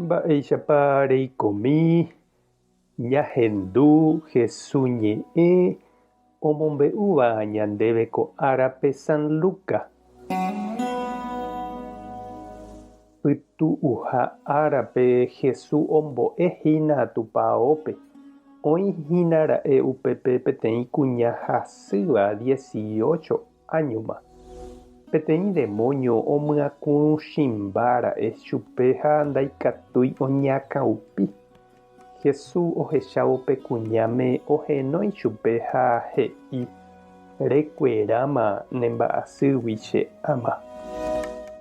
Mba'éichapa reikomi ñahendu Hesu ñe'ẽ omombe'úva ñandéve ko árape San Luca? Pytu'uha árape Hesu ombo'e hína tupaópe. Oĩ hína ra'e upépe peteĩ kuña hasýva dieciocho áñoma. Peteĩ demóño omyakũchĩmba ra'e chupe ha ndaikatúi oñakãupi. Jesús ohechávo pe kuñáme ohenói chupe ha he'i, Rekueráma ne mba'asýgui che áma.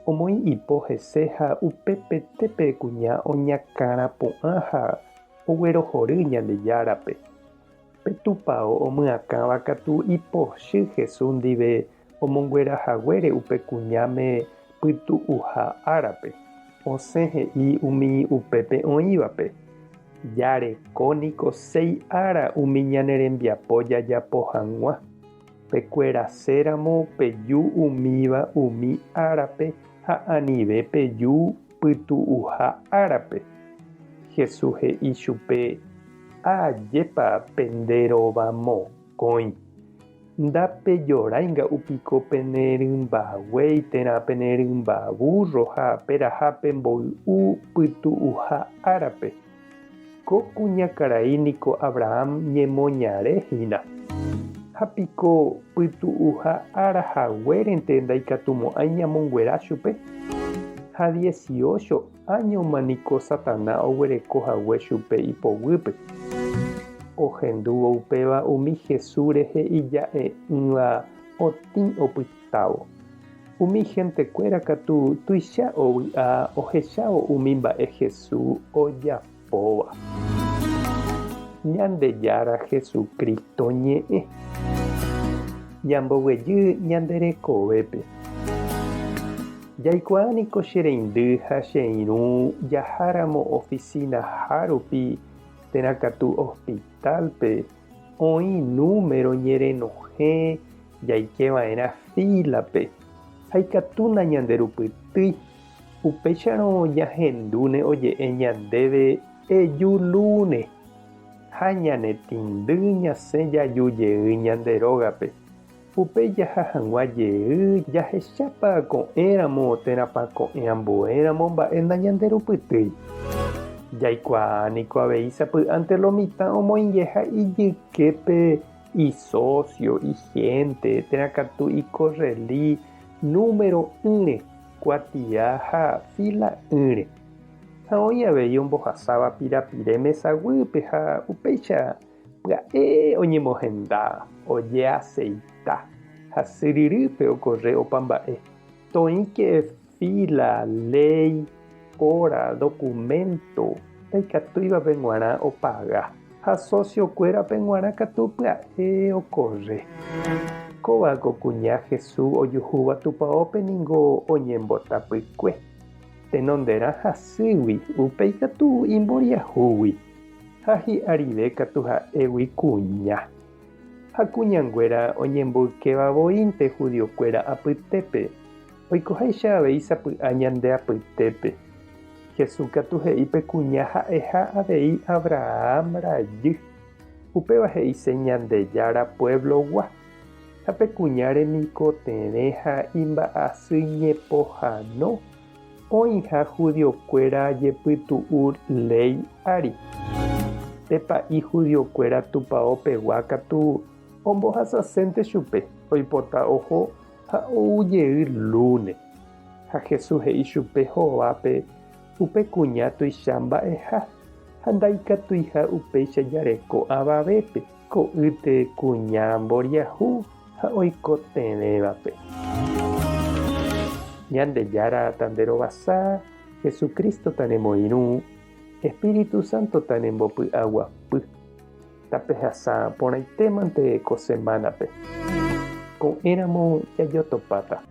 Omoĩ ipo hese ha upepete pe kuña oñakãrapu'ã ha oguerohory Ñandejárape. Pe tupao omyakãva katu ipochy Jesús ndive omonguera haguére upe kuñáme pytu'uha árape, osẽ he'i umi upépe oĩvape, Jareko niko séi ára umi ñane rembiapo jajapo hag̃ua, pekueraséramo peju umíva umi árape ha anive peju pytu'uha árape. Jesús he'i chupe, Ajépa pende rova mokõi. Ndapejorái nga'u piko pene rymba guéi térã pene rymba vúrro ha peraha pemboy'u pytu'uha árape. Ko kuñakarai niko Abraham ñemoñare hína. Ha piko pytu'uha ára haguérente ndaikatumo'ãi ñamonguera chupe? Ha dieciocho áñoma niko Satana oguereko hague chupe ipoguýpe. Ohendúvo upéva umi Jesús rehe ija'e'ỹva otĩ opytávo. Umi hentekuéra katu tuicha ovy'a ohechávo umi mba'e Jesús ojapóva. Ñandejára Jesucristo ñe'ẽ. Ñamboguejy ñande rekovépe. Jaikuaa niko che reindy ha che irũ jaháramo oficina-ha rupi térã katu hospital-pe oĩ número ñerenohẽ jaikeva'erã fila-pe ha ikatu nañanderupytýi, upéicharõ ñahendúne oje'e ñandéve eju lúne ha ñanetĩndy ñasẽ jaju jey ñande rógape. Upéi jaha hag̃ua jey jahechápa ko'ẽramo térãpa ko'ẽ ambuéramo mba'e nañanderupytýi. Jaikuaa niko avei sapy'ánte lo mitã omoingeha ijyképe isósio, ihénte térã katu ikorreli número'ỹre, kuatia ha fila'ỹre. Ha oĩ avei ombohasáva pirapire mesaguýpe ha upéicha Pya'e oñemohenda, ojeaseita ha syryrýpe okorre opa mba'e. Toĩke fíla, léi, óra, dokuménto ndaikatúivape g̃uarã opaga ha socio-kuérape g̃uarã katu pya'e okorre. Kóva ko kuña Jesús ojuhúva tupaópe ningo oñembotapykue, tenonderã hasýgui, upéi katu imboriahúgui. Ha hi'arive katu ha'égui kuña. Ha kuñanguéra oñemboykéva voínte judiokuéra apytépe, oikoháicha avei sapy'a ñande apytépe. Jesús katu he'i pe kuña ha'eha avei Abraham rajy, upéva he'ise Ñandejára pueblogua. Ha pe kuña remikotevẽ ha imba'asy ñepohano Oĩha judiokuéra jepytu'u léi ári. Pe pa'i judiokuéra tupao pegua katu ombohasasénte chupe, oipota oho ha ou jey lúne. Ha Jesús he'i chupe hovápe upe kuña tuicha mba'eha ha ndaikatuiha upéicha jareko avavépe, ko'ýte kuña mboriahu ha oikotevẽvape. Ñandejára tanderovasa, Jesucristo tanemoirũ, Espíritu Santo tanembopy'aguapy. Tapehasa porãitémante ko semánape. Ko'ẽramo jajotopáta.